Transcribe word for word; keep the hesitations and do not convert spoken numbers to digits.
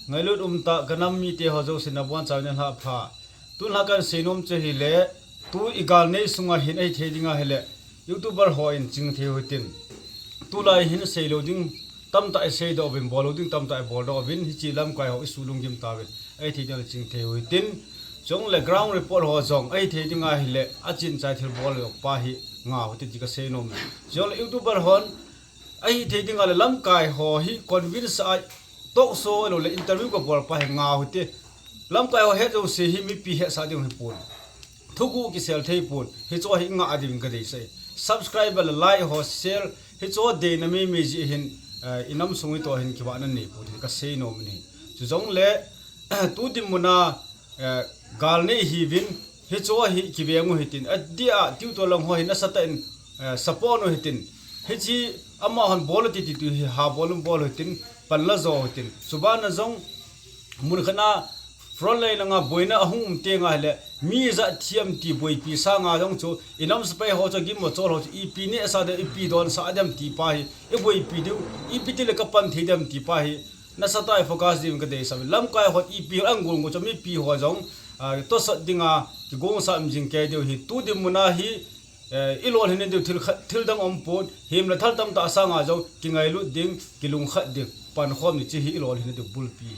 Ngailut umtah kanam mite ho jousen nabonchauvin nalhah pha. Tulha kahin seinom chu ahile, tu igalnei sunga hin ahithei dinga ahile, YouTuber hon chingthei u hitin. Tulai hin seilou ding tamtah iseidoh uvin, bollou ding tamtah iboldoh uvin, hiche lamkai ho isuh lunggim tauvin, ahithei dinga chingthei u hitin. Chule ground report ho jong ahithei dinga ahile, achin chai thilbol pa hi ngah u hite ti kaseinom e. Chule YouTuber hon ahithei dinga le lamkai ho hi convince a talk show ahiloule interview kabol pa hi ngah u hite. Lamkai ho het jouse hi mipi hetsah ding hipon. Thuguh kisel theipon. Hicheho hi ngah diuvin kadeisah e. Subscriber le like ho, share, hicheho deina meimei jeh hin, inam sung hitoh hin kivahna neipon tin kaseinom in ahi. Chujongle, tu dinmuna, galnei hiuvin, hicheho hi kiveng u hitin. Adeh a, tuto lang ho hi nasatah in, support u hitin. Hiche amahon bol u titi tu hi ha bol u bol u hitin, panla jo u hitin. Chubana jong, mun khat a frontline langa boina ahung um tenga ahile, mi ijat thi am ti boipi sanga jong chu, inam sepai ho chu, gim machol ho chu, ipi nehsah dem, ipi donsah dem ti pa hi iboipi diu, ipi tile kapan thei dem ti pa hi nasatah a i focus diuvin kadeisah e. Lamkai hon ipi hung gol gol chu mipi ho jong, tosot dinga kigongsa um jing kei diu hi. Tu dinmuna hi, ilolhinna diu thil khat, thil dang umpon, himle thal tamtah sanga jong kingailut ding, kilungkhat ding, pankhom ding, hiche hi ilolhinna diu bulpi hi.